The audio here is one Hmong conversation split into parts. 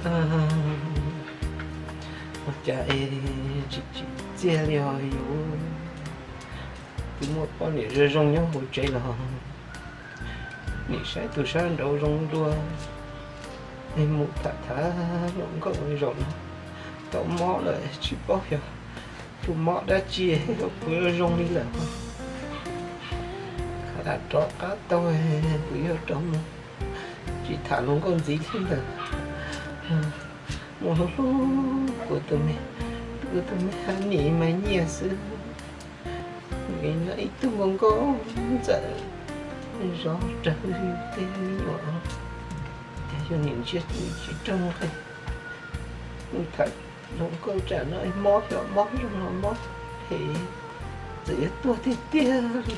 Ua cas es tsis tsim txiaj li os yus, twb muaj poj niam zoo zoo nyob hauv tsev los nim saib tus sab nraud zoo dua, es mus tham tham hluas nkauj zaum no tau mob lawm tsis paub xyov tus mob dab tsi ua kuv zoo li lawm. Rov qab tau kuv yuav rov mus tsis tham hluas nkauj ntxiv thiab lawm. Mus hlub hlub kuv tus me, kuv tus me Honey Mas Nyiaj xwb. Nws yog ib tug nkauj nkauj ntxawm zov rawv tej me nyuam, cas yog nim ntsia tsis raug nqi. Tham hluas nkauj tsam no mob xyov mob zoo los mob phem, txawm yuav tuag tiag tiag li.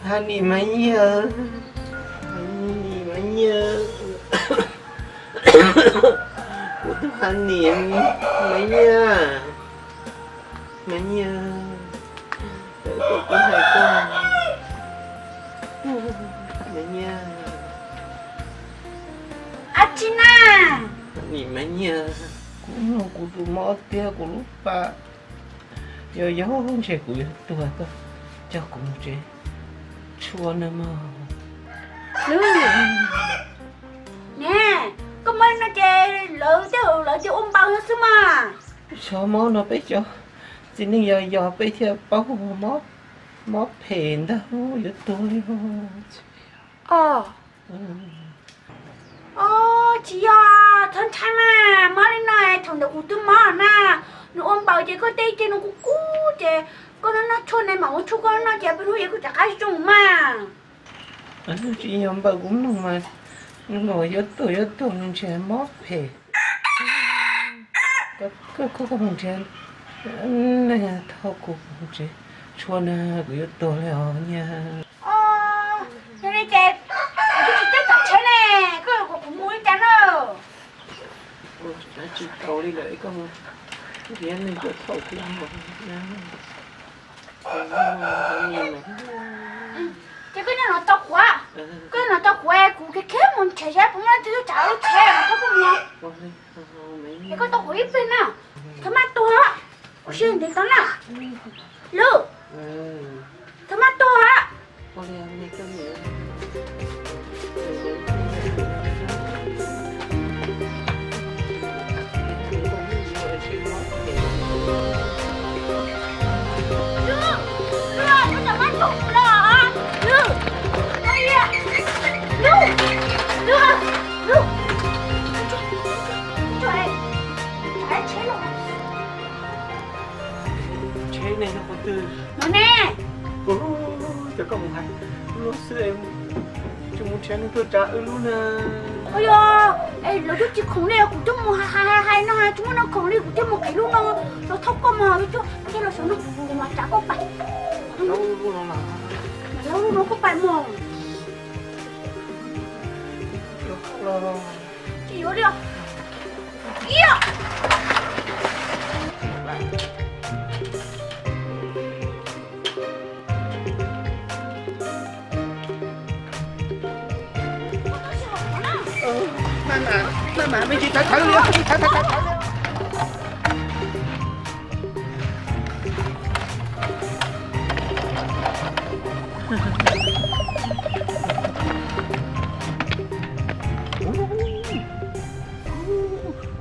Honey Mas Nyiaj, Honey Mas Nyiaj, kuv tus Honey Mas Nyiaj, Mas Nyiaj, kuv hais koj, Mas Nyiaj. Ab tsi na, Honey Mas Nyiaj, kuv mloog kuv tus mob tiag kuv lub pam yog yog ntshe kuv yuav tuag, koj coj kuv mus tsev tshua na mog. Ne, koj mob no ces lawv tej lawv tias ua npaws no xwb mas. Xyov mob no peb cov txiv neej yog yog peb thiaj paub mob, mob phem ntag yuav tuag li. Os, tsis yog, txhob ntshai mas, mob li no thaum ntawd kuv twb mob na, nws ua npaws ces koj tej ces nws kub kub ces koj noj noj tshuaj ne mam ua tshuaj koj noj ces peb hnub es koj rov qab zoo mas. Tsis yog npaws kuv mloog mas, nws yuav tuag yuav tuag nws ntshe mob phem. Koj mus nrhiav, thauj kuv mus tsev tshua na, kuv yuav tuag li os nyiaj. Yog li ces kuv twb tsis txawj tsav tsheb ne, koj kom kuv mus li cas na? Tsis tau li lawm, koj mus nrhiav neeg tuaj thauj kuv mus. Ces koj nyob no tos kuv, koj nyob no tos kuv, kuv khiav khiav mus nrhiav saib puas muaj leej twg tuaj tsav lub tsheb thauj kuv mus. Es koj tos kuv ib pliag na, thov maj tuag, kuv sib ntev tau na. Lub, thov maj tuag. Tsheb ne, qhov twg no ne? Ua, cov koj mus hais lub xwb, tsis mus nrhiav neeg tuaj tsav wb lub na. Ua yog, es lawv twb tsis khoom li, kuv twb mus hais hais hais no tsis muaj neeg khoom li, kuv thiaj mus qiv lub no los thauj koj mog. Coj los saum no, kuv mam tsav koj pais. Lub no, lub no koj pais mog. Tsis yuav li os. Ib Maj mam, maj mam, me ntsis thawv thawv li, thawv thawv thawv li.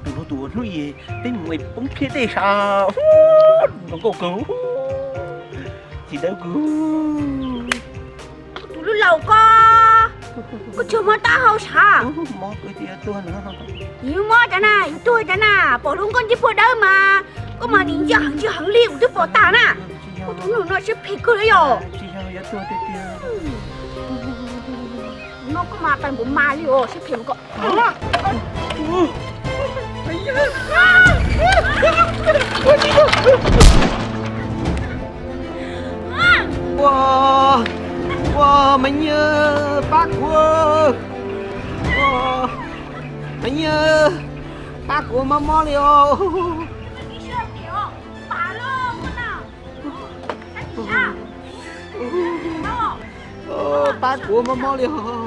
Tus no tus hnub ib peb mus poob phiab tej sav, zoo nkauj kawg, txiv dawb kawg. Tus lub laus ko, koj tsis mob taub hau sav? Mob, yus mob cas na, yus tuag cas na, pom lub nkauj ntsej puag dawb mas, koj mas nim ntsia heev ntsia heev li kuv twb pom tas na. Koj tus nus no siab phem kawg li yom. Tus no koj mas pais npaum mas li os, siab phem mas koj. Ua, ua, Maiv Nyiaj, pab kuv. Ua, Maiv Nyiaj, pab kuv, mob mob li os. Pab kuv, mob mob li os.